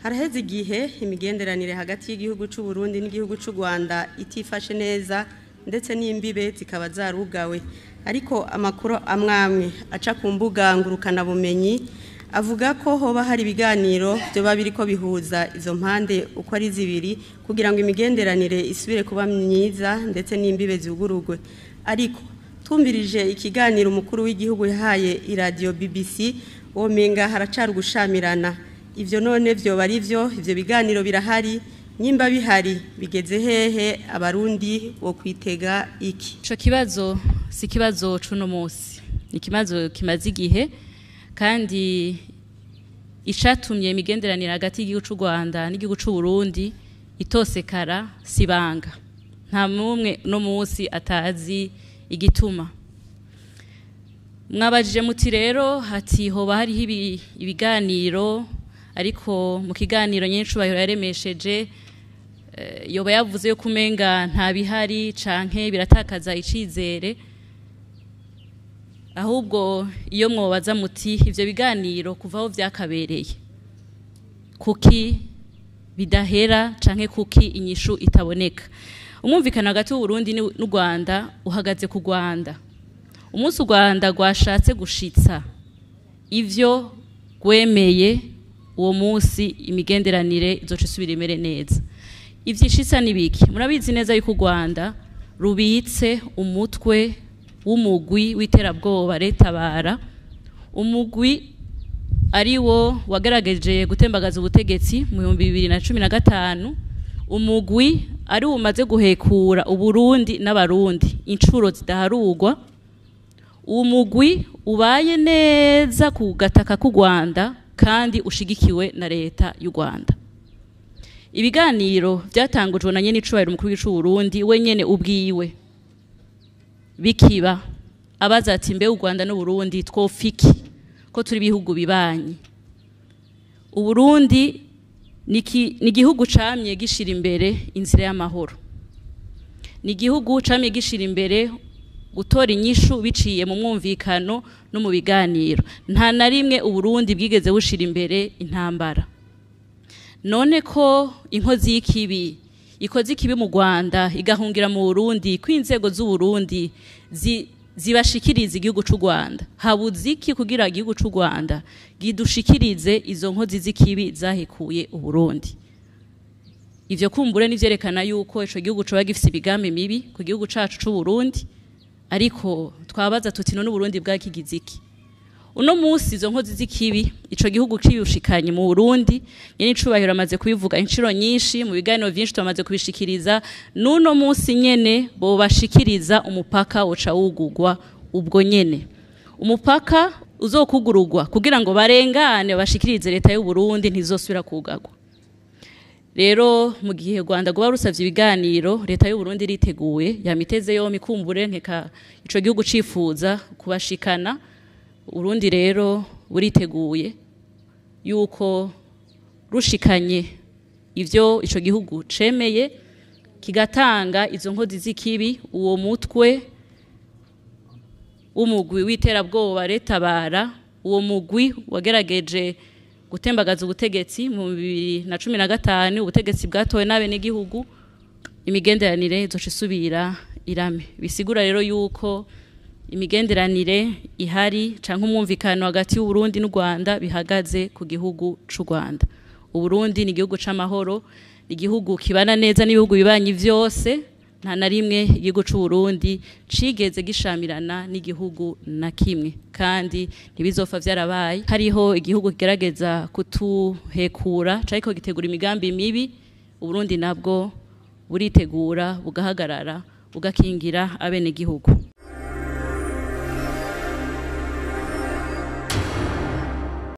Haraheze igihe imigenderanire hagati y'igihugu c'u Burundi n'igihugu c'u Rwanda itifashe neza, ndetse n'imbibe zikaba zarugawe. Ariko amakuru amwamwe aca ku mbuga ngurukanabumenyi avuga ko hoba hari ibiganiro vyoba biriko bihuza izo mpande uko ari zibiri kugira ngo imigenderanire isubire kuba myiza ndetse n'imbibe zugurugwe. Ariko twumvirije ikiganiro umukuru w'igihugu yahaye iradiyo BBC, womenga haracari ugushamirana. Ivyo none vyoba ari vyo? Ivyo biganiro birahari? Nyimba bihari bigeze hehe? Abarundi bo kwitega iki? Ico kibazo si kibazo cuno munsi, ni ikibazo kimaze igihe, kandi icatumye imigenderanire hagati y'igihugu c'u Rwanda n'igihugu c'u Burundi itosekara sibanga. Nta n'umwe no munsi atazi igituma. Mwabajije muti rero hati hoba hariho ibiganiro, ariko mu kiganiro nyencubahiro yaremesheje, yoba yavuze yo kumenga nta bihari canke biratakaza icizere. Ahubwo iyo mwobaza muti ivyo biganiro kuva aho vyakabereye kuki bidahera canke kuki inyishu itaboneka. Umwumvikano hagati y'Uburundi n'u Rwanda uhagaze ku Rwanda. Umunsi u Rwanda rwashatse gushitsa ivyo rwemeye, uwo munsi imigenderanire izoca isubira imere neza. Ivyishitsa ni biki? Murabizi neza yuko u Rwanda rubitse umutwe w'umugwi w'iterabwoba Retabara, umugwi ari wo wagerageje gutembagaza ubutegetsi mu 2015, umugwi ari umaze guhekura Uburundi n'Abarundi incuro zidaharurwa, umugwi ubaye neza ku gataka k'u Rwanda kandi ushigikiwe na leta y'u Rwanda. Ibiganiro byatangujwe na nyenicubahiro umukuru w'igihugu c'u Burundi wenyene ubwiwe, bikiba abaza ati mbe u Rwanda n'u Burundi twofiki ko turi bihugu bibanyi. Uburundi ni igihugu camye gishira imbere inzira y'amahoro, ni igihugu camye gishira imbere gutora inyishu biciye mu mwumvikano no mu biganiro. Nta na rimwe Uburundi bwigeze bushira imbere intambara. None ko inkozi y'ikibi ikoze ikibi mu Rwanda igahungira mu Burundi, ko inzego z'u Burundi zibashikiriza igihugu c'u Rwanda, habuze iki kugira igihugu c'u Rwanda gidushikirize izo nkozi z'ikibi zahekuye Uburundi? Ivyo kumbure nivyerekana yuko ico gihugu coba gifise imigambi mibi ku gihugu cacu c'u Burundi, ariko twabaza tuti none Uburundi bwakigize iki? Uno munsi izo nkozi z'ikibi ico gihugu ciyushikanye mu Burundi, nyene icubahiro amaze kubivuga incuro nyinshi mu biganiro vyinshi tumaze kubishikiriza, nuno munsi nyene bobashikiriza umupaka woca wugugwa ubwo nyene. Umupaka uzokugurugwa kugira ngo barengane bashikirize leta y'u Burundi, ntizosubira kugagwa. Rero mu gihe Rwanda rwoba rusavye ibiganiro, leta y'u Burundi iriteguye, yamiteze yompi kumbure nkeka ico gihugu cifuza kubashikana. Urundi rero buriteguye yuko rushikanye ivyo ico gihugu cemeye, kigatanga izo nkozi z'ikibi, uwo mutwe w'umugwi w'iterabwoba Retabara, uwo mugwi wagerageje gutembagaza ubutegetsi mu 2015, ubutegetsi bwatowe n'abenegihugu, imigenderanire izoca isubira irame. Bisigura rero yuko imigenderanire ihari canke umwumvikano hagati y'u Burundi n'u Rwanda bihagaze ku gihugu c'u Rwanda. Uburundi ni igihugu c'amahoro, igihugu kibana neza n'ibihugu bibanyi vyose. Nta na rimwe igihugu c'u Burundi cigeze gishamirana n'igihugu na kimwe, kandi ntibizopfa vyarabaye. Hariho igihugu kigerageza kutuhekura cariko gitegura imigambi mibi, Uburundi nabwo buritegura bugahagarara bugakingira abenegihugu.